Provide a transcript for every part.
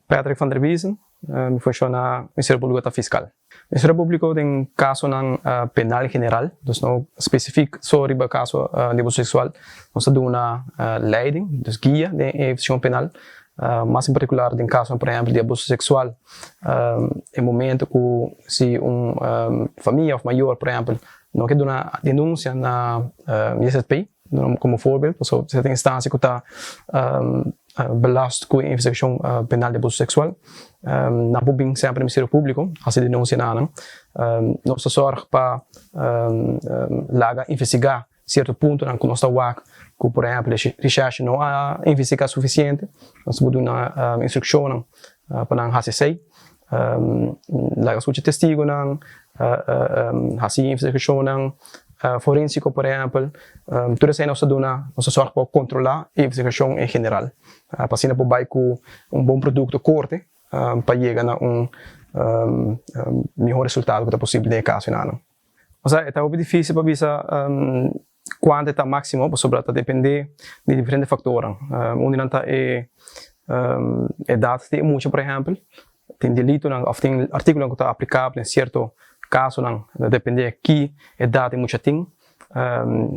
Patrick van der Biesen, mi funshon na Ministerio Públiko ta fiskal. Ministerio Públiko den kasonan penal general, dus no spesifik so riba kaso di abuso seksual, nos ta duna leiding, dus guia den e investigashon penal, mas en partikular den kasonan por ehèmpel di abuso seksual, e momento ku si un famia òf mayor por ehèmpel no ke duna denunsia na JZP, Komo voorbeeld, pasobra si ta tin instansia ku ta belast ku e investigashon penal di abuso seksual, nan por bin semper na Ministerio Públiko hasi denunsia na nan. Nos ta sòrg pa laga investigá sierto puntonan ku nos ta wak ku por ehèmpel e reshèrshe no a investigá sufisiente. Nos ta por duna instrukshonnan pa nan hasi esei. Laga skucha testigunan, hasi investigashonnan forensiko por ehèmpel. Tur esei nos ta duna, nos ta sòrg pa kontrolá e investigashon en general pa asina por bai ku un bon produkto korte pa yega na un mihó resultado ku ta posibel den e kaso nan. Osea, e ta hopi difísil pa bisa kuantu e ta máksimo pasobra ta dependé di diferente faktornan. Un di nan ta e edat di e mucha, por ehèmpel. Tin delitonan òf tin artíkulonan ku ta aplikabel den sierto kasonan, ta dependé ki edat e mucha tin.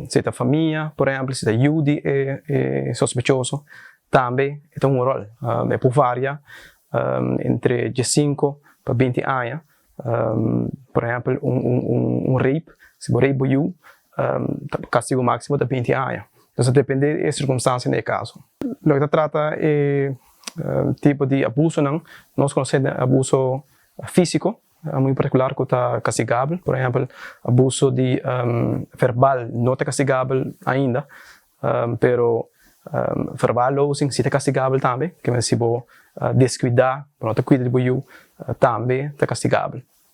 Si ta famia, por ehèmpel, si ta yu di e sospechoso, tambe e ta un ròl. E por varia entre diesinku pa binti aña. Por ehempel un rape, si bo rape bo yu, kastigo máksimo ta 20 aña. Entonces ta depende di e sirkunstansia den e kaso. Loke ta trata e tipo di abusonan, nos konosé den abuso físiko, muy partikular ku ta kastigabel. Por ehempel abuso di verbal no ta kastigabel ainda, Pero verwaarlozing si ta kastigabel tambe, ke men si bo deskuidá, bo no ta kuida di bo yu, tambe ta kastigabel.